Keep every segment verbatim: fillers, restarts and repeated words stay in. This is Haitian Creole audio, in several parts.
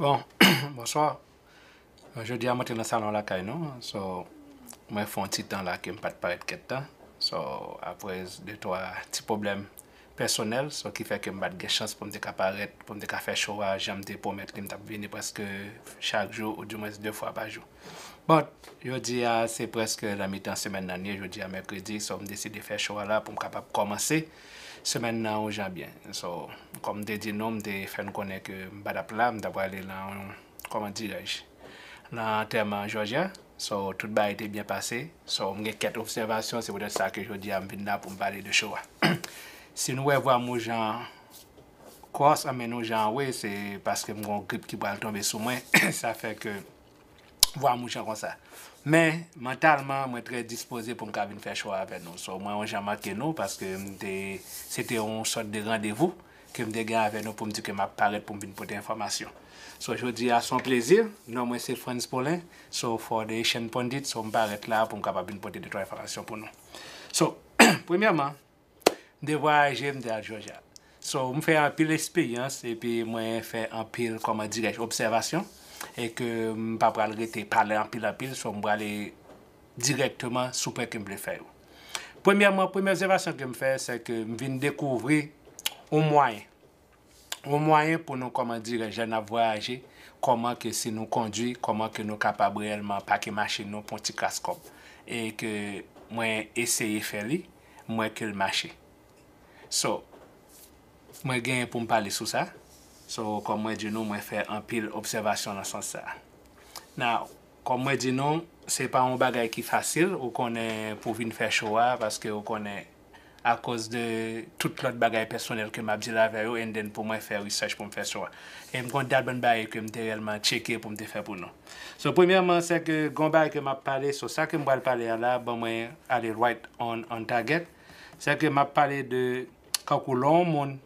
Bon, bonswa. Jodi a mwen te nan salon lakay nou. So, mwen fè yon ti tan la ke m pa t parèt kèk tan. So, aprè de twa ti pwoblèm pèsonèl, so ki fè ke m pa t gen chans pou m te ka parèt, pou m te ka fè show a jan m te pwomèt li m t ap vini prèske chak jou, ou dimwens de fwa pa jou. But, jodi a se prèske nan mitan semèn nan ye, jodi a mèkredi, so m deside fè show a la pou m kapab kòmanse semèn nan yon jan byen. So, kòm m te di nou, m te fè n konnen ke m pa t ap la, m ta prale nan yon, kòman dirèj, nan antèman Georgia. So, tout bagay te byen pase. So, m gen kèk obsèvasyon, se poutèt sa ke jodi a m vin la pou m pale de show a. Si nou wè vwa m yon jan kros, anmen yon jan anwe, se paske m gen yon grip ki pral tonbe sou mwen. Sa fè ke vwa m yon jan konsa. Men, mantalman, mwen trè dispoze pou m ka vin fè show a avè nou. So, mwen yon jan manke nou, paske m te, se te yon sòt de randevou ke m te gen avè nou pou m di ke m ap parèt pou m vin pote enfòmasyon. So, jodi a se yon plezi. Non mwen se Frantz Paulin. So, for the Haitian Pundit, so m parèt la pou m kapab vin pote de twa enfòmasyon pou nou. So, premyèman, m te vwayaje, m te al Georgia. So, m fè anpil eksperyans epi mwen fè anpil, kòman dirèj, obsèvasyon, e ke m pa pral rete pale anpil anpil, so m prale dirèkteman sou pwen ke m vle fè yo. Premyèman, premye obsèvasyon ke m fè, se ke m vin dekouvri yon mwayen. Yon mwayen pou nou, kòman dirèj, lè n ap vwayaje, kòman ke si nou kondwi, kòman ke nou kapab reyèlman pake machin nou pou yon ti kras kòb. E ke mwen eseye fè li, m wè ke l mache. So, mwen genyen pou m pale sou sa. So, kòm mwen di nou, mwen fè anpil obsèvasyon nan sans sa. Now, kòm mwen di nou, se pa yon bagay ki fasil, ou konnen, pou vin fè show a, paske ou konnen, akoz de tout lòt bagay pèsonèl ke m ap deal avè yo, and then pou mwen fè research pou m fè show a. E m konn dat bann bagay ke m te reyèlman tcheke pou m te fè pou nou. So, premyèman, se ke gon bagay ke m ap pale, so sa ke m pral pale a la, ban mwen ale right on, on target. Se ke m ap pale de kankou lè yon moun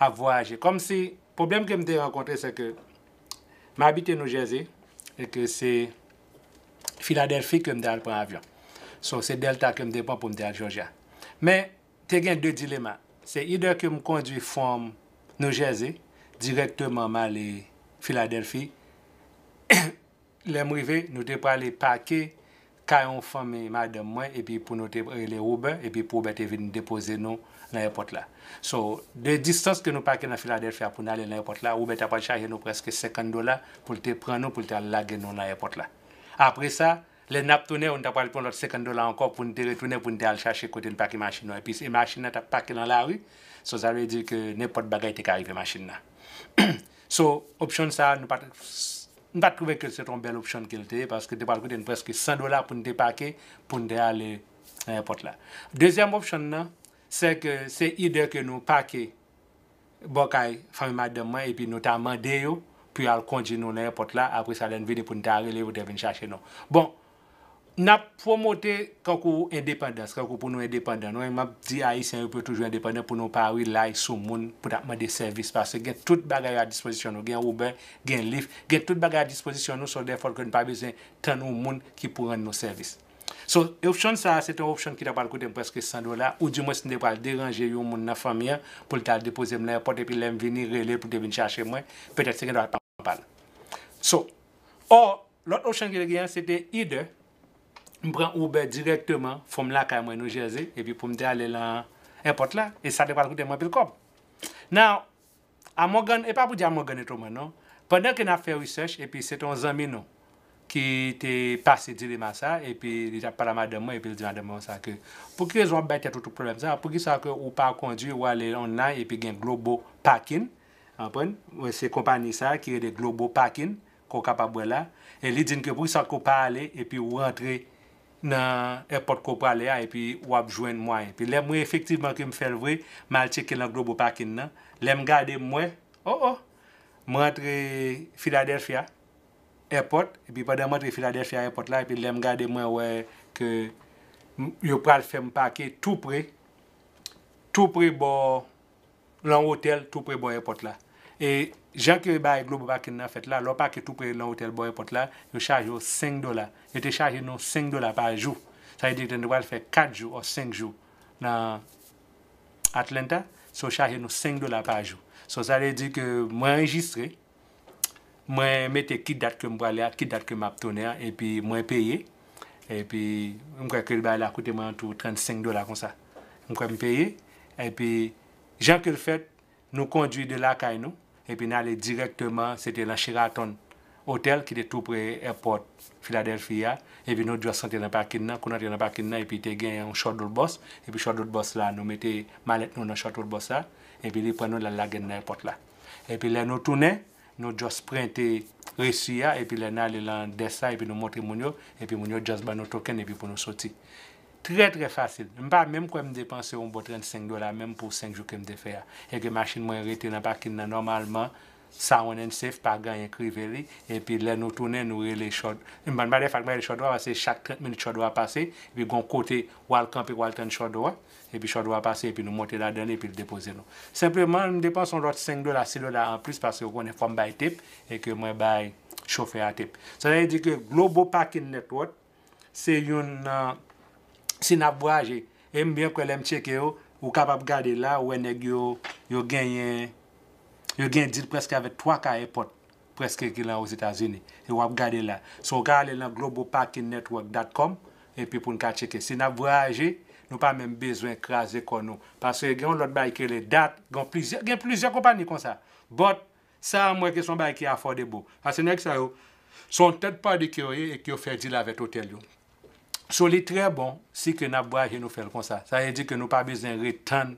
ap vwayaje. Kòmsi, pwoblèm ke m te rankontre, se ke m abite New Jersey, e ke se Filadèlfi ke m te al pran avyon. So, se Delta ke m te pran pou m te al Georgia. Men, te gen de dilema. Se either ke m kondwi from New Jersey, dirèkteman m ale Filadèlfi, lè m rive, nou te prale pake kay yon fanmi madanm mwen, epi pou nou te rele Uber, epi pou Uber te vin depoze nou nan èpòt la. So, de distans ke nou pake nan Filadèlfi a pou n ale nan èpòt la, Uber ta pral chaje nou prèske senkant dola pou l te pran nou, pou l te al lage nou nan èpòt la. Apre sa, lè n ap tounen, nou ta pral pran lòt senkant dola ankò pou n te retounen, pou n te al chache kote n pake machin nou. Epi, e machin nan t ap pake nan lari, so sa vle di ke nenpòt bagay te ka rive machin nan. So, option sa a, nou pa t, m pa t twouve ke se t yon bèl option ke l te ye, paske te pral koute n prèske san dola pou n te pake, pou n te ale nan èpòt la. Dezyèm option nan, se ke se either ke nou pake bò kay fanmi madanm mwen, epi nou ta mande yo pou yo al kondwi nou nan èpòt la, apre sa, lè n vini pou n ta rele yo pou te vin chache nou. Bon, n ap pwomote kankou endepandans, kankou pou nou endepandan. Nou, m ap di Ayisyen yo pou yo toujou endepandan, pou nou pa rely sou moun pou t ap mande sèvis, paske gen tout bagay yo a dispozisyon nou. Gen Uber, gen Lyft, gen tout bagay a dispozisyon nou, so therefore ke nou pa bezwen tann yon moun ki pou rann nou sèvis. So, option sa a, se te yon option ki ta pral koute m prèske san dola, ou dimwens m te pral deranje yon moun nan fanmi an pou l ta al depoze m nan èpòt, epi lè m vini, rele l pou l te vin chache mwen, petèt se gendwa pa l. So, or, lòt option ki te genyen, se te either m pran Uber dirèkteman from lakay mwen New Jersey, epi pou m te ale nan èpòt la, e sa te pral koute m anpil kòb. Now, Amogan, e pa pou di Amogan e Toman non. Pandan ke n ap fè research, epi se te yon zanmi nou ki te pase dilema sa, epi li t ap pale a madanm mwen, epi l di madanm mwen sa ke, pou ki rezon w ap bay tèt ou tout pwoblèm sa? Poukisa ke ou pa kondwi, ou ale online, epi gen Globo Parking, w konprann? Se konpayi sa ki rele Globo Parking, ke w kapab wè la. E li di n ke poukisa ke w pa ale, epi w rantre nan èpòt ke w prale a, epi w ap jwenn mwayen. Epi lè m wè efektivman ke m fè l vre, m al tcheke nan Globo Parking nan. Lè m gade, m wè, o, o, m rantre Philadelphia Airport, epi pandan m rantre Philadelphia Airport la, epi lè m gade, mwen wè ke m, yo pral fè m pake tou pre, tou pre bò, lan otèl, tou pre bò èpòt la. E jan ke bagay Globo Parking nan fèt la, lè w pake tou pre lan otèl bò èpòt la, yo chaje w senk dola. Yo te chaje nou senk dola pa jou. Sa vle di ke nou pral fè kat jou ou senk jou nan Atlanta, so yo chaje nou senk dola pa jou. So, sa vle di ke mwen anrejistre, Mwen mete ki dat ke m prale a, ki dat ke m ap tounen an, epi mwen peye. Epi, m kwè ke bagay la koute mwen antou trannsenk dola konsa. M kwè m peye. Epi, jan ke l fèt, nou kondui de lakay nou, epi n ale dirèkteman, se te nan Sheraton Hotel ki te tou pre èpòt Filadèlfi a, epi nou just antre nan pakin nan, kou n antre nan pakin nan, epi te gen yon shuttle bus, epi shuttle bus la, nou mete malèt nou nan shuttle bus la, epi li pran nou l al lage n nan èpòt la. Epi lè nou tounen, nou just prente resi a, epi lè n ale nan desk la, epi nou montre moun yo, epi moun yo just ban nou token, epi pou nou soti. Trè, trè fasil. M pa menm kwè m depanse yon bon trannsenk dola menm pou senk jou ke m te fè a. E ke machin mwen rete nan pakin nan nòmalman, sound and safe, pa gen anyen k rive li. Epi lè nou tounen, nou rele shuttle. M pa, m pa de fak m rele shuttle a, paske chak trant minit shuttle a pase, epi gon kote w al kanpe, w al tann shuttle a. Epi shuttle a pase, epi nou monte ladan li, epi l depoze nou. Senpleman, m depanse yon lòt senk dola, sis dola anplis, paske ou konnen fò m bay tip, e ke mwen bay chofè a tip. Sa vle di ke Global Parking Network, se youn nan, si n ap vwayaje, e m byen kwè lè m tcheke yo, ou kapab gade la, ou wè nèg yo, yo genyen, yo gen deal prèske avèk twa ka èpòt, prèske ki lan Ozetazini. E w ap gade la. So, ou ka ale lan global parking network dot com, epi pou n ka tcheke. Si n ap vwayaje, nou pa menm bezwen kraze kò nou. Paske gen yon lòt bagay ki rele dat, gen plizyè, gen plizyè konpayi konsa. But, sa a, m wè ke se yon bagay ki affordable. Paske nèg sa yo, se yon third party ke yo ye e ke yo fè deal avèk otèl yo. So, li trè bon si ke n ap vwayaje, nou fè l konsa. Sa vle di ke nou pa bezwen ret tann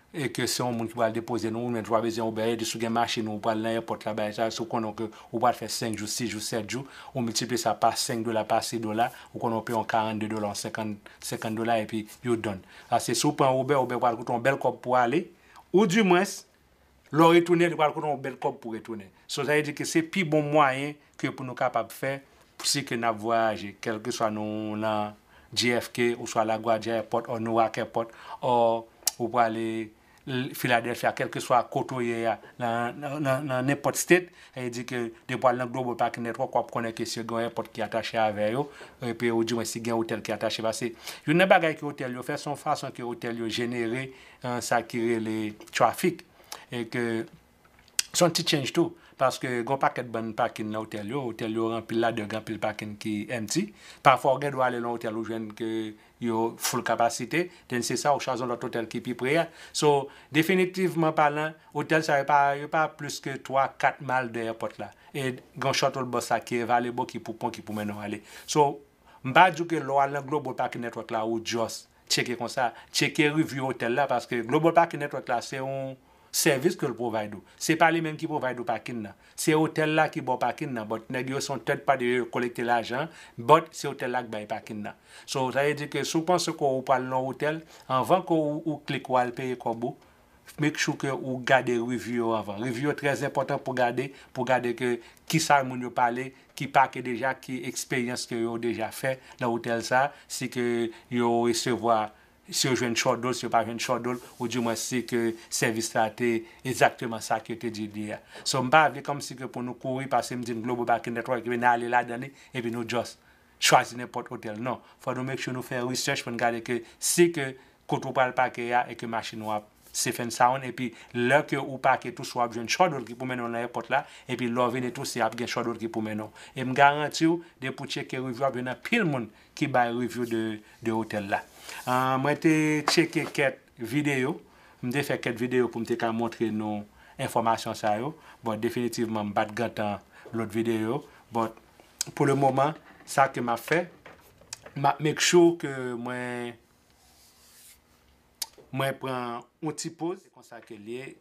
e ke se yon moun ki pral depoze nou, oubyen ou pa bezwen Uber Eats, si w gen machin ou, ou pral nan èpòt la, bagay sa, si w konnen ke ou pral fè senk jou, sis jou, sèt jou, ou miltipliye sa pa senk dola, pa sis dola, ou konnen ou peye yon karannde dola, yon senkant, senkant dola, epi you done. Paske si w pran Uber, Uber pral koute yon bèl kòb pou ale, ou dimwens, lè w retounen, li pral koute yon bèl kòb pou retounen. So, sa vle di ke se pi bon mwayen ke pou nou kapab fè si ke n ap vwayaje, kèlkeswa nou nan J F K, oswa LaGuardia Airport, or Newark Airport, or ou prale L-, Philadelphia, kèlkeswa kote w ye a, nan, nan, nan, nan nenpòt state, sa vle di ke depi w al nan Global Parking Network, w ap konnen ke si gen yon èpòt ki atache avè yo, epi ou dimwens si gen otèl ki atache. Paske youn nan bagay ke otèl yo fè, se yon fason ke otèl yo jenere, eh, sa ki rele traffic. E ke se yon ti change tou, paske gen yon pakèt bann pakin nan otèl yo, otèl yo ranpil ladan yo gen anpil pakin ki empty. Pafwa ou gen dwa ale nan otèl ou jwenn ke yo full kapasite, then se sa ou chwazi yon lòt otèl ki pi pre a. So, definitivman palan, otèl sa yo pa, yo pa plis ke twa, kat mile de èpòt la. E gen yon shuttle bus la ki available, ki pou pran, ki pou mennen w ale. So, m pa di w ke lè w al nan Global Parking Network la, ou just tcheke konsa, tcheke review otèl la, paske Global Parking Network la, se yon sèvis ke l provide ou. Se pa li menm ki provide ou pakin nan. Se otèl la ki ba w pakin nan, but nèg yo se yon third party, yo kolekte lajan, but se otèl la ki bay pakin nan. So, sa vle di ke si w panse ke ou pral nan otèl, anvan ke ou, ou klik ou al peye kòb ou, make sure ke ou gade review yo anvan. Review yo trè enpòtan pou gade, pou gade ke kisa moun yo pale, ki pake deja, ki eksperyans ke yo deja fè nan otèl sa, si ke yo resevwa, si yo jwenn shuttle, si yo pa jwenn shuttle, ou dimwens si ke sèvis la te egzakteman sa ke yo te di l ye a. So, m pa vle kòmsi ke pou nou kouri, paske m di n Global Parking Network, epi n ale ladan li, epi nou just chwazi nenpòt otèl. Non, fò nou make sure nou fè research pou n gade ke si ke kote w pral pake a e ke machin ou ap safe and sound, epi lè ke ou pake tou, si w ap jwenn shuttle ki pou mennen w nan èpòt la, epi lè w vini tou, si ap gen shuttle ki pou mennen w. E m garanti w, depi w tcheke review, w ap jwenn anpil moun ki bay review de, de otèl la. Ah, mwen te tcheke kèk videyo, m te fè kèk videyo pou m te ka montre nou enfòmasyon sa yo. Bon, definitivman, m pa t gen tan lòt videyo, but pou le moman, sa ke m ap fè, m ap make sure ke mwen, mwen pran yon ti poz. Se konsa ke l ye.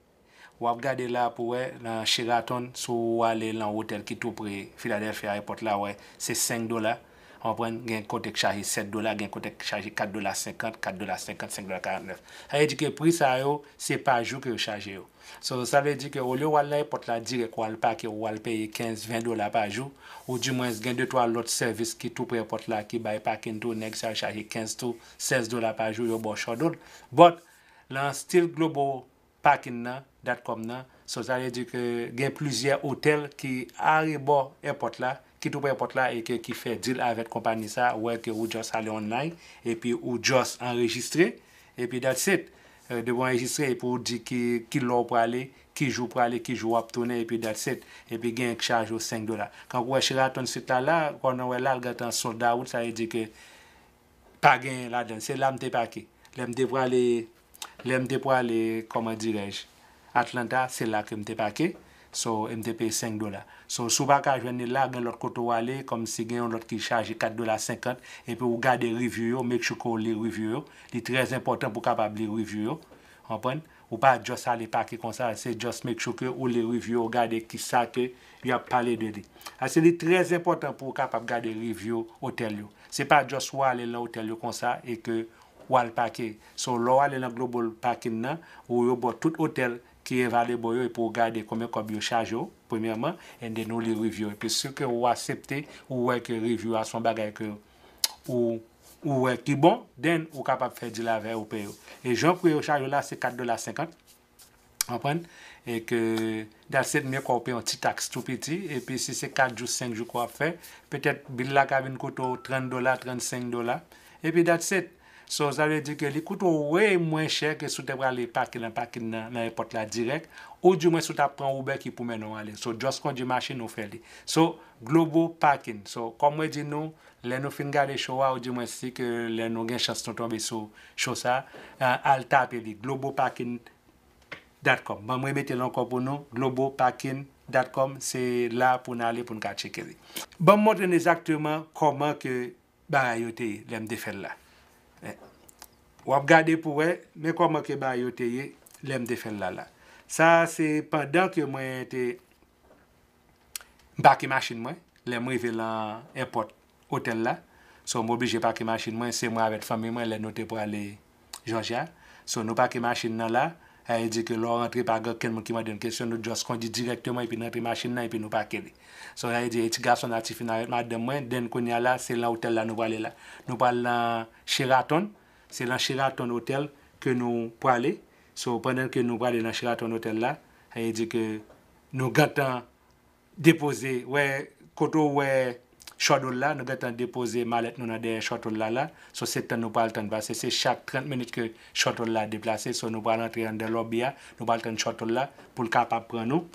W ap gade la pou wè nan Sheraton, si w ale nan otèl ki tou pre Philadelphia Airport la, wè, se senk dola. Ou konprann, gen kote k chaje sèt dola, gen kote k chaje kat dola senkant, kat dola senkant, senk dola karantnèf. Sa vle di ke pri sa yo, se pa jou ke yo chaje yo. So, sa vle di ke olye w al nan èpòt la dirèk, w al pake, w al peye kenz, ven dola pa jou, ou dimwens gen de twa lòt sèvis ki tou pre èpòt la ki bay pakin tou, nèg sa yo chaje kenz tou, sèz dola pa jou, yo ba w shuttle. But, nan stil Global Parking nan, dot com nan, so, sa vle di ke gen plizyè otèl ki arebò èpòt la, ki tou pre èpòt la e ke ki fè deal avèk konpayi sa, wè ke ou just ale online, epi ou just anrejistre, epi that's it. Eh, depi w anrejistre, epi w di ki, ki lè w prale, ki jou w prale, ki jou w ap tounen, epi that's it. Epi genyen k chaje w senk dola. Kankou w wè Sheraton Suite la, la, kòm nou wè la, l gentan sold out, sa vle di ke pa genyen ladan l. Se la m te pake. Lè m te prale, lè m te prale, kòman dirèj, Atlanta, se la ke m te pake. So, e m te peye senk dola. So, si w pa ka jwenn li la, gen lòt kote w ale, kòmsi gen yon lòt ki chaje kat dola senkant, epi w gade review yo, make sure ke w li review yo. Li trè enpòtan pou w kapab li review yo. Konprann? Ou pa just ale pake konsa, se just make sure ke ou li review yo, gade kisa ke y ap pale de li. Paske li trè enpòtan pou w kapab gade review otèl yo. Se pa just w ale nan otèl yo konsa e ke w al pake. So, lè w ale nan Global Parking nan, ou yo ba w tout otèl ki available yo, epi w gade konbyen kòb yo chaje w, premyèman, and then ou li review yo. Epi si ke ou aksepte, ou wè ke review a se yon bagay ke ou, ou wè ki bon, then ou kapab fè deal avè yo, ou peye yo. E jan pri yo chaje w la, se kat dola senkant. Konprann? E ke that's it, men ke w peye yon ti taks tou piti, epi si se kat jou, senk jou ke w ap fè, petèt bil la ka vin koute w trant dola, trannsenk dola, epi that's it. So, sa vle di ke li koute w way mwen chè ke si w te prale pake nan pakin nan, nan èpòt la dirèk, oudimwen si w ta pran Uber ki pou mennen w ale. So, just kondui machin ou fè li. So, Global Parking. So, kòm mwen di nou, lè nou fin gade show a, oudimwen si ke lè nou gen chans nou tonbe sou show sa, a, al tape li, Global Parking dot com. Ban mwen repete l ankò pou nou, Global Parking dot com, se la pou n ale pou n ka tcheke li. Ban m montre n egzakteman kòman ke bagay yo te ye lè m te fè l la. Eh, w ap gade pou wè, men kòman ke bagay yo te ye lè m te fè l la la. Sa a se pandan ke mwen te m pake machin mwen, lè m rive lan èpòt otèl la. So, m oblije pake machin mwen, se mwen avèk fanmi mwen, lè nou te prale Jòjya. So, nou pake machin nan la, sa vle di ke lè w rantre, pa gen okenn moun ki mande n kesyon, nou just kondui dirèkteman, epi n rantre machin nan, epi nou pake li. So, sa vle di, e ti gason an, ti fi n avèk madanm mwen, then kounye a la, se lan otèl la nou prale la. Nou pral lan Sheraton, se lan Sheraton Hotel ke nou prale. So, pandan ke nou prale lan Sheraton Hotel la, sa vle di ke nou gentan depoze, wè, kote w wè shuttle la, nou gentan depoze malèt nou nan dèyè shuttle la la. So, se tann nou pral tann, paske se chak trant minit ke shuttle la deplase. So, nou pral antre anndan lobby a, nou pral tann shuttle la pou l kapab pran nou,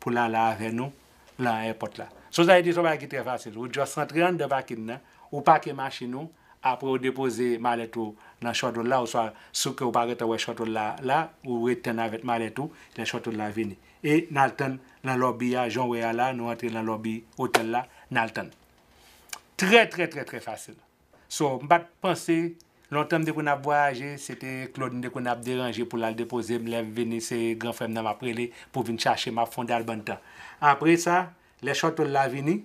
pou l ale avè nou lan èpòt la. So, sa vle di se yon bagay ki trè fasil. Ou just antre anndan pakin nan, ou pake machin ou, apre w depoze malèt ou nan shuttle la, oswa si ke w pa gentan wè shuttle la la, ou ret tann avèk malèt ou, lè shuttle la vini. E n al tann lan lobby a, jan w wè a la, nou antre lan lobby otèl la, n al tann. Trè, trè, trè, trè fasil. So, m pa t panse, lontan m te konn ap vwayaje, se te Claude m te konn ap deranje pou l al depoze m, lè m vini, se gran frè m nan m ap rele pou vin chache m, ap fè yon dal bann tan. Apre sa, lè shuttle la vini,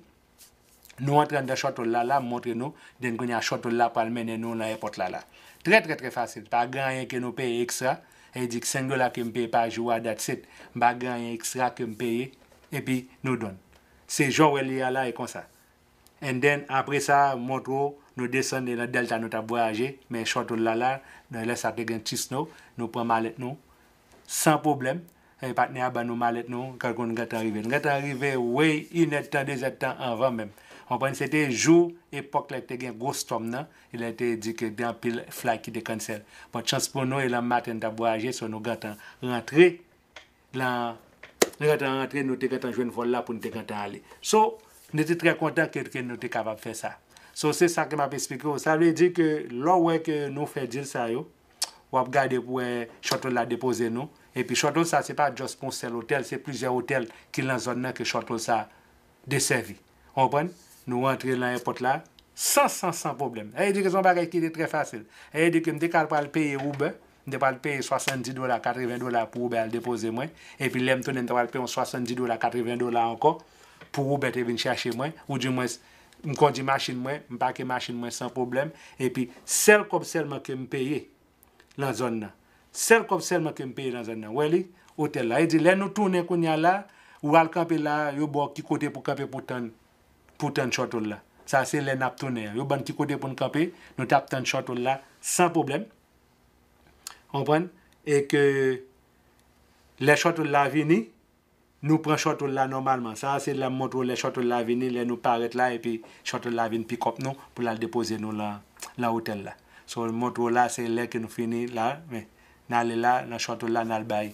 nou antre anndan shuttle la la, m montre nou, then kounye a shuttle la pral mennen nou lan èpòt la la. Trè, trè, trè fasil. Pa gen anyen ke nou peye ekstra. E di senk dola ke m peye pa jou a, that's it. M pa gen anyen ekstra ke m peye, epi nou done. Se jan w wè li a la, e konsa. And then, apre sa, m montre w, nou desann, e lan Delta nou t ap vwayaje, men shuttle la la, nan lè sa te gen ti snow, nou pran malèt nou, san pwoblèm. E patnè a ban nou malèt nou, kan nou gentan rive. Nou gentan rive, wi, inèdtan, dezèdtan anvan menm. Konprann, se te jou, epòk lè te gen gwo storm nan, e lè te di ke gen anpil flight ki te cancel. Bon, chans pou nou, e lan maten n t ap vwayaje, so nou gentan rantre, lan, nou gentan rantre, nou te gentan jwenn vòl la pou nou te gentan ale. So, nou te trè kontan ke, ke nou te kapab fè sa. So, se sa ke m ap eksplike w. Sa vle di ke lè w wè ke nou fè deal sa yo, w ap gade pou wè shuttle la depoze nou. Epi shuttle sa, se pa just pou yon sèl otèl, se plizyè otèl ki lan zòn nan ke shuttle sa desèvi. Ou konprann? Nou rantre lan èpòt la san, san, san pwoblèm. Sa vle di ke se yon bagay ki te trè fasil. Sa vle di ke m te ka al pral peye Uber, m te pral peye swasanndis dola, katreven dola pou Uber al depoze mwen. Epi lè m tounen, m te pral peye yon swasanndis dola, katreven dola ankò pou Uber te vin chache mwen. Oudimwens, m kondui machin mwen, m pake machin mwen san pwoblèm. Epi sèl kòb sèlman ke m peye lan zòn nan. Sèl kòb sèlman ke m peye lan zòn nan. Wè li, otèl la. E di, lè nou tounen kounye a la, ou al kanpe la, yo ba w ki kote pou kanpe pou tann, pou tann shuttle la. Sa se lè n ap tounen an. Yo ban n ki kote pou n kanpe, nou t ap tann shuttle la san pwoblèm. Konprann? E ke lè shuttle la vini, nou pran shuttle la nòmalman. Sa a se lè m montre w lè shuttle la vini, lè nou parèt la, epi shuttle la vin pick up nou pou l al depoze nou lan, lan otèl la. So, m montre w la, se lè ke nou fini la, men, n ale la, lan shuttle la, n al bay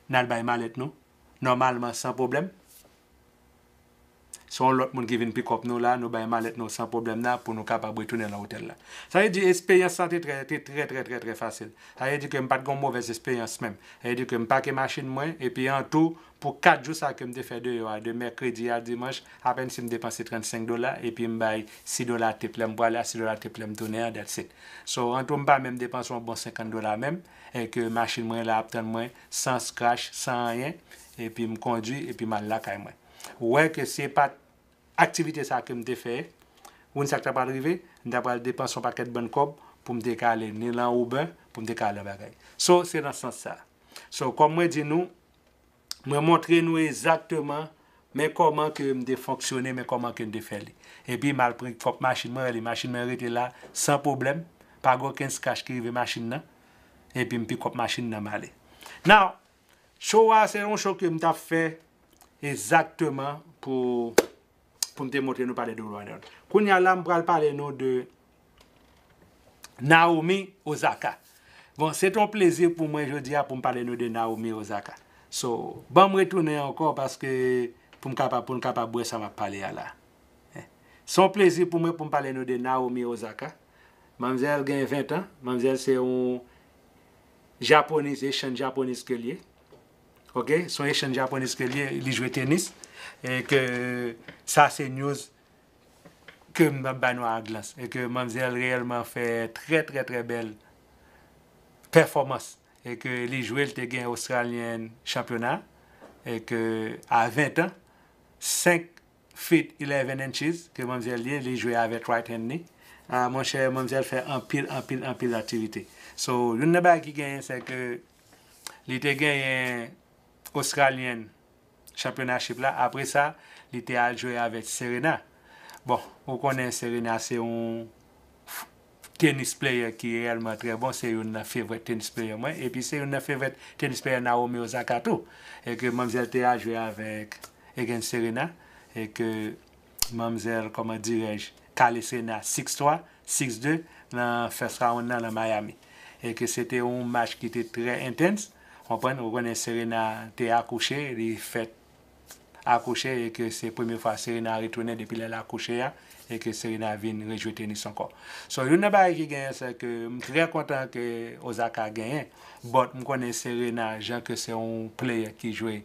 n al bay malèt nou, nòmalman san pwoblèm. Se yon lòt moun ki vin pick up nou la, nou bay malèt nou san pwoblèm la pou nou kapab retounen nan otèl la. Sa vle di esperyans lan te trè, te trè, trè, trè, trè fasil. Sa vle di ke m pa t gen yon movèz esperyans menm. Sa vle di ke m pake machin mwen, epi an tou, pou kat jou sa ke m te fè deyò a, de mèkredi a dimanch, apèn si m depanse trannsenk dola, epi m bay sis dola tip lè m prale a, sis dola tip lè m tounen an, that's it. So, an tou, m pa menm depanse yon bon senkant dola menm, e ke machin mwen la ap tann mwen san scratch, san anyen, epi m kondwi, epi m al lakay mwen. Ou wè ke si e pa t aktivite sa ke m te fè, ou konn sa k ta pral rive, m ta pral depanse yon pakèt bann kòb pou m te ka ale ni lan Uber, pou m te ka ale bagay. So, se nan sans sa. So, kòm mwen di nou, mwen montre nou egzakteman men kòman ke m te fonksyone, men kòman ke m te fè li. Epi m al pran kòb machin mwen, li machin mwen rete la san pwoblèm, pa gen okenn scratch ki rive machin nan, epi m pick up machin nan m ale. Now, show a se yon show ke m t ap fè egzakteman pou, pou m te montre nou pale de Ronald. Kounye a la, m pral pale nou de Naomi Osaka. Bon, se t on plezi pou mwen jodi a pou m pale nou de Naomi Osaka. So, ban m retounen ankò paske pou m kapab, pou n kapab wè sa m ap pale a la. Eh, se yon plezi pou mwen pou m pale nou de Naomi Osaka. Manmzèl gen ven tan. Manmzèl se yon Japanese, Asian Japanese ke l ye. Ok? Se yon Asian Japanese ke l ye. Li jwe tenis. E ke sa se news ke m ap ba nou a glans. E ke manmzèl reyèlman fè trè, trè, trè bèl pèfòmans. E ke li jwe, li te gen Australian chanpyona. E ke a ven tan, senk feet eleven inches ke manmzèl ye, li jwe avèk right hand ni. Ah, monchè, manmzèl fè anpil, anpil, anpil aktivite. So, youn nan bagay ki genyen, se ke li te genyen Australian championship la. Apre sa, li te al jwe avèk Serena. Bon, ou konnen Serena se yon tenis player ki reyèlman trè bon, se youn nan favorite tenis player mwen, epi se youn nan favorite tenis player Naomi Osaka tou. E ke manmzèl te al jwe avèk against Serena, e ke manmzèl, kòman dirèj, kale Serena six twa, six de nan first round nan, nan Miami. E ke se te yon match ki te trè intense. Konprann, ou konnen Serena te akouche, li fèt akouche, e ke se premye fwa Serena retounen depi lè l akouche a, e ke Serena vin rejwe tenis ankò. So, youn nan bagay ki genyen, se ke m trè kontan ke Osaka genyen, but m konnen Serena, jan ke se yon player ki jwe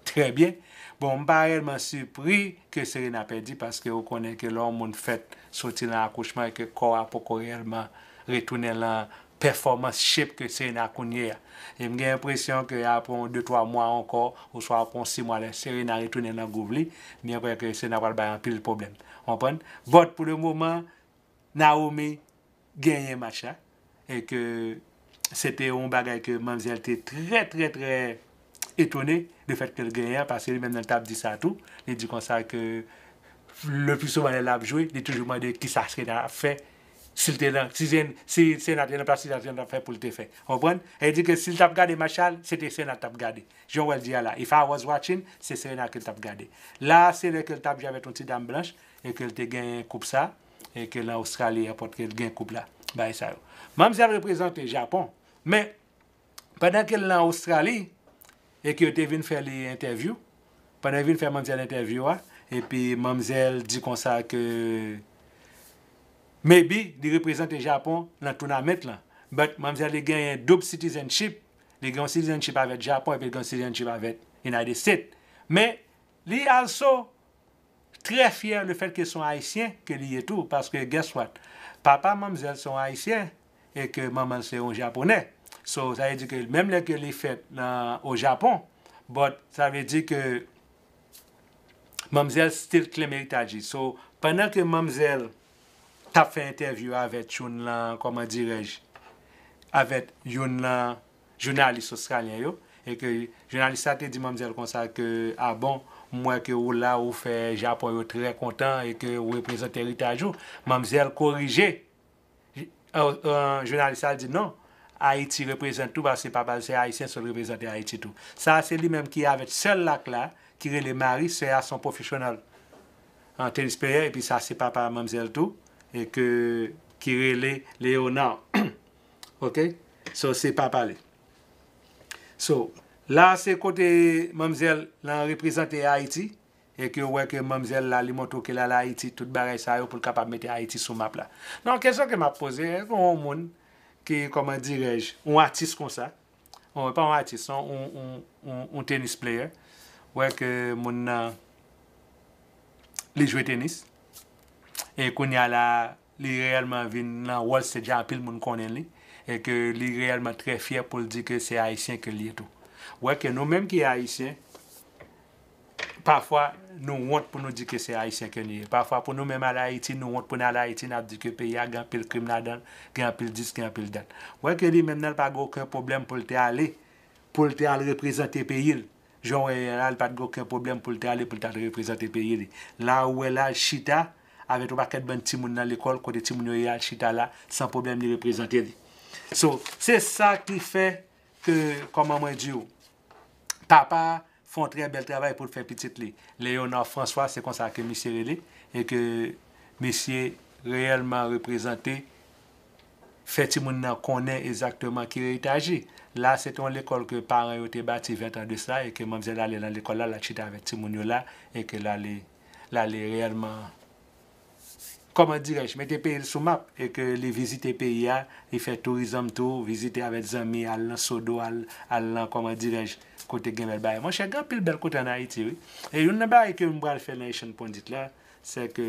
trè byen. Bon, m pa reyèlman sipri ke Serena pèdi, paske ou konnen ke lè yon moun fèt soti nan akouchman e ke kò a poko reyèlman retounen lan pèfòmans shape ke Serena kounye a. E m gen enpresyon ke apre yon de twa mwa ankò, oswa apre yon sis mwa lè Serena retounen nan groove li, m gen enpresyon ke Serena pral bay anpil pwoblèm. Konprann? But pou le moman, Naomi genyen match la. E ke se te yon bagay ke manmzèl te trè, trè, trè etone de fèt ke l genyen an, paske li menm nan l t ap di sa tou. Li di konsa ke le pli souvan lè l ap jwe, li toujou mande kisa Serena ap fè. Si l te nan, si, si Serena te nan plas, kisa Serena t ap fè pou l te fè. Konprann? E di ke si l t ap gade match la, se te Serena l t ap gade. Jan w wè l di a la, if I was watching, se Serena ke l t ap gade. La, se lè ke l t ap jwe avèk yon ti dam blanch, e ke l te gen koup sa, e ke nan Australia Airport ke l gen koup la. Bagay sa yo. Manmzèl reprezante Japon. Men, pandan ke l nan Australie, e ke yo te vin fè li entèvyou, pandan yo vin fè manmzèl entèvyou a, epi manmzèl di konsa ke maybe li reprezante Japon nan tournament lan. But manmzèl li genyen double citizenship, li gen yon citizenship avèk Japon epi li gen yon citizenship avèk United States. Men li also trè fyè le fèt ke se yon Ayisyen ke li ye tou, paske guess what? Papa manmzèl se yon Ayisyen e ke manman l se yon Japonè. So, sa vle di ke menm lè ke li fèt nan, o Japon, but sa vle di ke manmzèl still claim eritaj li. So, pandan ke manmzèl t ap fè entèvyou avèk youn lan, kòman dirèj, avèk youn lan jounalis ostralyen yo, e ke jounalis sa te di manmzèl konsa ke, a bon, m wè ke ou la, ou fè Japon yo trè kontan e ke ou reprezante eritaj ou. Manmzèl korije, euh, euh, jounalis la di non, Ayiti reprezante tou, paske papa l se ayisyen, so l reprezante Ayiti tou. Sa se li menm ki avèk sè l la k la, ki rele Marie, sè a se yon professional, euh, tenis player, epi sa se papa manmzèl tou, e ke, ki rele Léonard. Ok? So, se papa li. So, La se kote manmzèl lan reprezante Ayiti, e ke w wè ke manmzèl la, li montre w ke l al Ayiti, tout bagay sa yo, pou l kapab mete Ayiti sou map la. Non, kesyon ke m ap poze, èske yon moun ki, kòman dirèj, yon atis konsa, yon, pa yon atis, yon, yon, yon, yon, yon tenis player, wè ke moun nan, li jwe tenis, e kounye a la, li reyèlman vin nan wòl stage a, anpil moun konnen li, e ke li reyèlman trè fyè pou l di ke se Ayisyen ke l ye tou. Wè ke nou menm ki Ayisyen, pafwa, nou wont pou nou di ke se Ayisyen ke nou ye. Pafwa, pou nou menm al Ayiti, nou wont pou n al Ayiti, n ap di ke peyi a gen anpil krim ladan l, gen anpil dis, gen anpil dat. Wè ke li menm nan, l pa gen okenn pwoblèm pou l te ale, pou l te al reprezante peyi l. Jan w wè la, li pa t gen okenn pwoblèm pou l te ale, pou l t al reprezante peyi li. La ou wè la, l chita avèk yon pakèt bann timoun nan lekòl, kote timoun yo ye al chita la, san pwoblèm li reprezante li. So, se sa ki fè ke, kòman mwen di w, papa a fè yon trè bèl travay pou l fè pitit li. Léonard François, se konsa ke misye rele, e ke misye reyèlman reprezante, fè timoun nan konnen egzakteman ki eritaj li. La, se te yon lekòl ke paran yo te bati ven tan de sa, e ke manmzèl ale nan lekòl la, l al chita avèk timoun yo la, e ke l ale, l ale reyèlman, kòman dirèj, mete peyi l sou map, e ke li vizite peyi a, li fè tourizm tou, vizite avèk zanmi, al nan Sodo, al, al nan, kòman dirèj, kote gen bèl bagay. Monchè, gen anpil bèl kote ann Ayiti, wi. E youn nan bagay ke m pral fè nan Echann Pondit la, se ke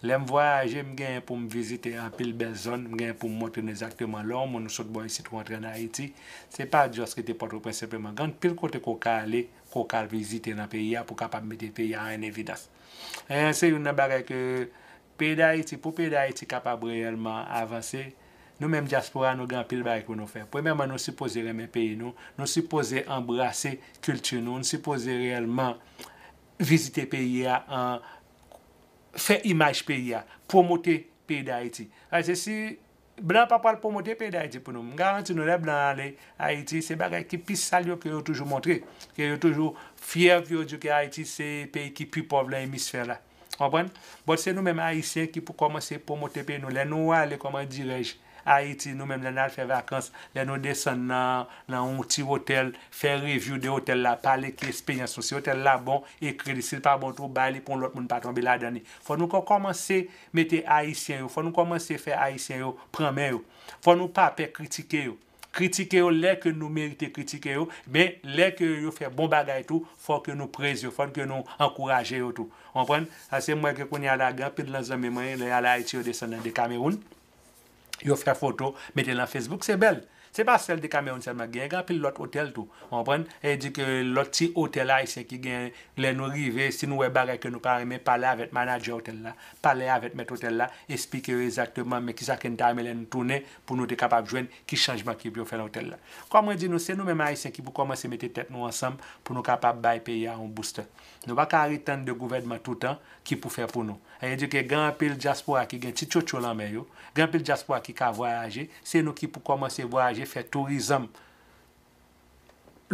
lè m vwayaje, m genyen pou m vizite anpil bèl zòn, m genyen pou m montre nou egzakteman lè yon moun ou sot bò isit ou antre ann Ayiti, se pa just rete Pòtoprens senpleman. Gen anpil kote ke w ka ale, ke w ka al vizite nan peyi a pou w kapab mete peyi a an evidans. E se youn nan bagay ke peyi Dayiti, pou peyi Dayiti kapab reyèlman avanse, nou menm dyaspora, nou gen anpil bagay pou nou fè. Premyèman, nou sipoze renmen peyi nou, nou sipoze anbrase kilti nou, nou sipoze reyèlman vizite peyi a, an, fè imaj peyi a, pwomote peyi Dayiti. Paske si blan pa pral pwomote peyi Dayiti pou nou, m garanti nou, lè blan ale Ayiti, se bagay ki pi sal yo ke yo toujou montre, ke yo toujou fyè, ke yo di ke Ayiti se peyi ki pi pòv nan emisfè la. Konprann? But se nou menm Ayisyen ki pou kòmanse pwomote peyi nou. Lè nou ale, kòman dirèj, Ayiti, nou menm, lè n al fè vakans, lè nou desann nan, nan yon ti otèl, fè review de otèl la, pale ki esperyans nou. Si otèl la bon, ekri li. Si l pa bon tou, bay li pou yon lòt moun pa tonbe ladan li. Fò nou kò-, kòmanse mete Ayisyen yo, fò nou kòmanse fè Ayisyen yo pran men yo. Fò nou pa pè kritike yo. Kritike yo lè ke nou merite kritike yo, men lè ke yo fè bon bagay tou, fò ke nou prez yo, fò ke nou ankouraje yo tou. Konprann? Paske m wè ke kounye a la, gen anpil nan zanmi mwen, lè y al Ayiti, yo desann nan Dekamewoun, yo fè foto, mete nan Facebook, se bèl. Se pa sèl Dekamewoun sèlman k genyen, gen anpil lòt otèl tou. Konprann? E di ke lòt ti otèl ayisyen ki genyen, lè nou rive, si nou wè bagay ke nou pa renmen, pale avèk manadjè otèl la, pale avèk mèt otèl la, esplike yo egzakteman men kisa ke n ta renmen lè nou tounen pou nou te kapab jwenn ki chanjman ki pou yo fè nan otèl la. Kòm mwen di nou, se nou menm Ayisyen ki pou kòmanse mete tèt nou ansanm pou nou kapab bay peyi a yon booster. Nou pa ka ret tann de gouvènman toutan ki pou fè pou nou. Sa vle di ke gen anpil dyaspora ki gen ti tchotcho lan men yo, gen anpil dyaspora ki ka vwayaje, se nou ki pou kòmanse vwayaje, fè tourizm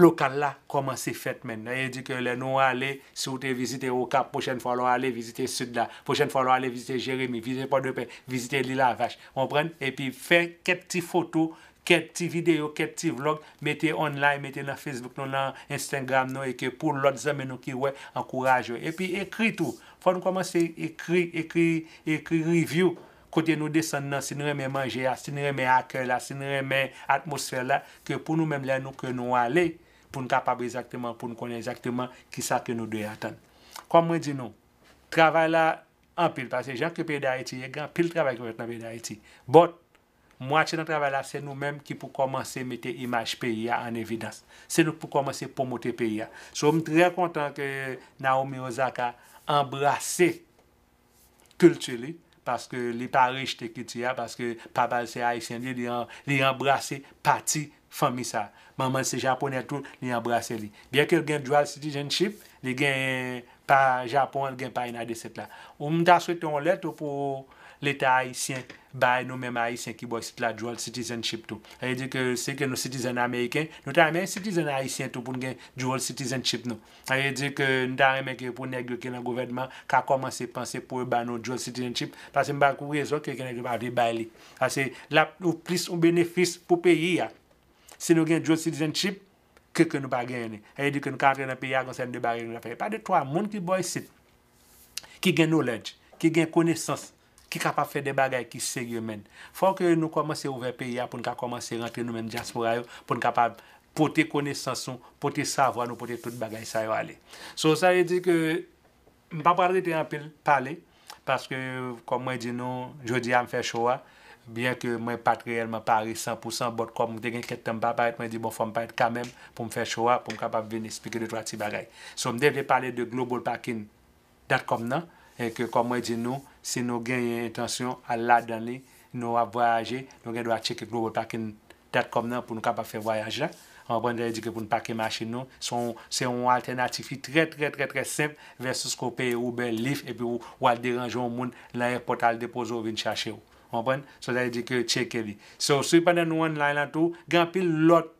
lokal la kòmanse fèt, menn. Sa vle di ke lè nou ale, si w te vizite Okap, pwochèn fwa lè w ale, vizite Sid la. Pwochèn fwa lè w ale, vizite Jeremi, vizite Pòdepè, vizite Lilavach. Konprann? Epi fè kèk ti foto, kèk ti videyo, kèk ti vlog, mete online, mete nan Facebook nou, nan Instagram nou, e ke pou lòt zanmi nou ki wè, ankouraje yo. Epi ekri tou. Fò nou kòmanse ekri, ekri, ekri review. Kote nou desann nan, si n renmen manje a, si n renmen akèy la, si n renmen atmosfè la, ke pou nou menm lè nou ke nou ale, pou n kapab egzakteman, pou n konnen egzakteman kisa ke nou dwe atann. Kòm mwen di nou, travay la anpil, paske jan ke peyi Dayiti ye, gen anpil travay ki pou fèt nan peyi Dayiti. But, mwatye nan travay la, se nou menm ki pou kòmanse mete imaj peyi a an evidans. Se nou ki pou kòmanse pwomote peyi a. So, m trè kontan ke Naomi Osaka anbrase kilti li, paske li pa rejte kilti a, paske papa l se ayisyen li, li an-, li anbrase pati fanmi sa. Manman l se japonè tou, li anbrase li. Byen ke l gen dual citizenship, li gen pa Japon an, li gen pa Inayt State la. Ou m ta swete yon lèt ou pou Leta ayisyen bay nou menm ayisyen ki bò isit la dual citizenship tou. Sa vle di ke se ke nou citizen ameriken, nou ta renmen citizen ayisyen tou pou n gen dual citizenship nou. Sa vle di ke n ta renmen ke pou nèg yo ki nan gouvènman ka kòmanse panse pou yo ba nou dual citizenship, paske m pa gon rezon ke, ke nèg yo pa vle bay li. Paske l ap yon plis yon benefis pou peyi a. Si nou gen dual citizenship, ke, ke nou pa genyen li. Sa vle di ke nou ka antre nan peyi a, gon sèten de bagay nou ka fè. Pa de twa moun ki bò isit, ki gen knowledge, ki gen konesans, ki kapab fè de bagay ki serye, men. Fò ke nou kòmanse ouvè peyi a pou n ka kòmanse rantre nou menm dyaspora yo, pou n kapab pote konesans nou, pote savwa nou, pote tout bagay sa yo ale. So, sa vle di ke m pa pral rete anpil pale, paske, kòm mwen di nou, jodi a m fè show a, byen ke mwen pa t reyèlman pare san pou san, but kòm m te gen kèk tan m pa parèt, mwen di, bon, fò m parèt kanmenm pou m fè show a, pou m kapab vin eksplike de twa ti bagay. So, m te vle pale de Global Parking dot com nan, e ke, kòm mwen di nou, si nou genyen entansyon al ladan li, nou ap vwayaje, nou gen dwa tcheke Global Parking dot com nan pou nou kapab fè vwayaj la. Ou konprann, sa vle di ke pou n pake machin nou, se yon, se yon altènatif ki trè, trè, trè, trè senp versus ke w peye Uber, Lyft, epi w, w al deranje yon moun nan èpòt, al depoze w, vin chache w. Ou konprann? So, sa vle di ke tcheke li. So, si pandan nou online lan tou, gen anpil lòt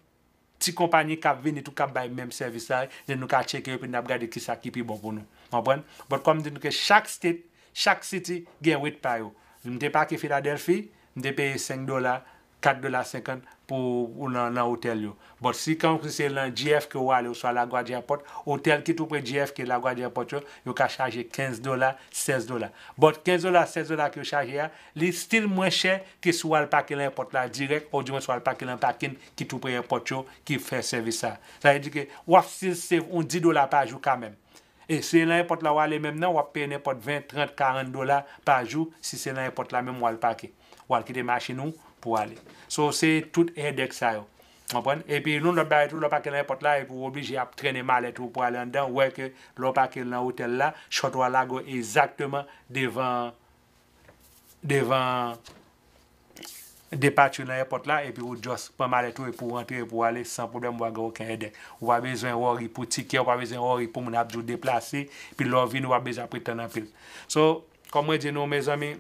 ti konpayi k ap vini tou k ap bay menm sèvis la, epi nou ka tcheke yo, epi n ap gade kisa ki pi bon pou nou. Ou konprann? But kòm m di nou ke chak state, chak city gen rate pa yo. M te pake Philadelphia, m te peye senk dola, kat dola senkant pou, pou nan, nan otèl yo. But si kan se nan J F K ou ale, oswa LaGuardia Airport, otèl ki tou pre J F K, LaGuardia Airport yo, yo ka chaje kenz dola, sèz dola. But kenz dola, sèz dola ke yo chaje a, li still mwen chè ke si w al pake nan èpòt la dirèk, ou di mwen si w al pake nan pakin ki tou pre èpòt yo, ki fè sèvis sa. Sa vle di ke w ap still save yon dis dola pa jou kanmenm. E si se nan èpòt la w ale menm nan, w ap peye nenpòt ven, trant, karant dola pa jou, si se nan èpòt la menm w al pake. W al kite machin ou pou w ale. So, se tout headache sa yo. Konprann? Epi, yon lòt bagay tou, lè w pake nan èpòt la, epi w oblije ap trennen malèt ou pou ale anndan, ou wè ke lè w pake nan otèl la, shuttle a lage w egzakteman devan, devan departure nan èpòt la, epi ou just pran malèt ou, epi ou rantre, epi ou ale san pwoblèm, ou pa gen okenn headache. Ou pa bezwen worry pou tikè, ou pa bezwen worry pou moun ap di w deplase, epi lè w vini, ou pa bezwen ap ret tann anpil. So, kòm mwen di nou, mezanmi,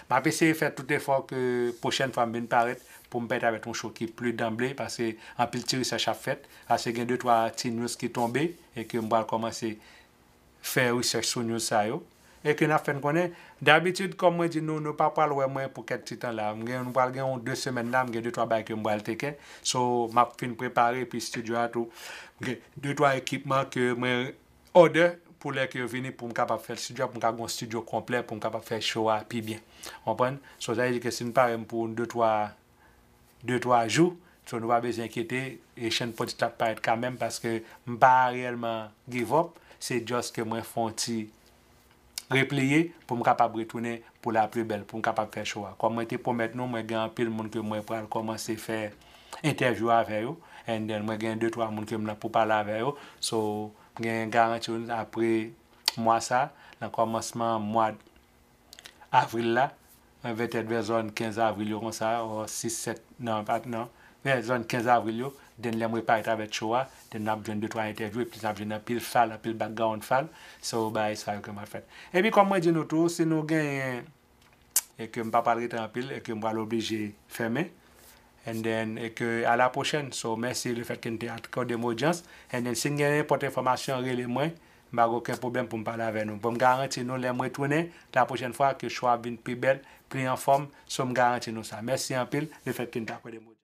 m ap eseye fè tout efò ke pwochèn fwa m vin parèt pou m parèt avèk yon show ki pli danble, paske anpil ti research ap fèt, paske gen de twa ti news ki tonbe e ke m pral kòmanse fè research sou news sa yo. E ke n ap fè n konnen, dabitid, kòm mwen di nou, nou pa pral wè mwen pou kèk ti tan la. M gen, nou pral gen yon de semèn la, m gen de twa bagay ke m pral teke. So, m ap fin prepare, epi studio a tou. M gen de twa ekipman ke mwen order pou lè ke yo vini pou m kapab fè studio a, pou m ka gen yon studio konplè, pou m kapab fè show a pi byen. Konprann? So, sa vle di ke si n pare m pou de twa, de twa jou, so nou pa bezwen enkyete, e Shann Prodit la ap parèt kanmenm, paske m pa reyèlman give up, se just ke mwen fè yon ti repliye pou m kapab retounen pou la pli bèl, pou m kapab fè show a. Kòm mwen te pwomèt nou, mwen gen anpil moun ke mwen pral kòmanse fè entèvyou avè yo, and then mwen gen de twa moun ke m nan pou pale avè yo. So, m gen garanti nou apre mwa sa, nan kòmansman mwa avril la, mwen petèt vè zòn kenz avril yo konsa, o sis, sèt, non, pa, non, vè zòn kenz avril yo, then lè mwen parèt avèk show a, then n ap jwenn de twa entèvyou, epi n ap jwenn anpil file, anpil background file, so bagay sa yo ke m ap fè. Epi kòm mwen di nou tou, si nou genyen, e ke m pa pral rete anpil, e ke m pral oblije fèmen, and then, e ke a la pwochèn, so mèsi lefètke n te akòde m odyans, and then si n gen nenpòt enfòmasyon, rele mwen, m pa gen okenn pwoblèm pou m pale avè nou. Bon, m garanti nou, lè m retounen, la pwochèn fwa, ke show a vin pi bèl, pli anfòm, so m garanti nou sa. Mèsi anpil, lefètke n te akòde m odyans.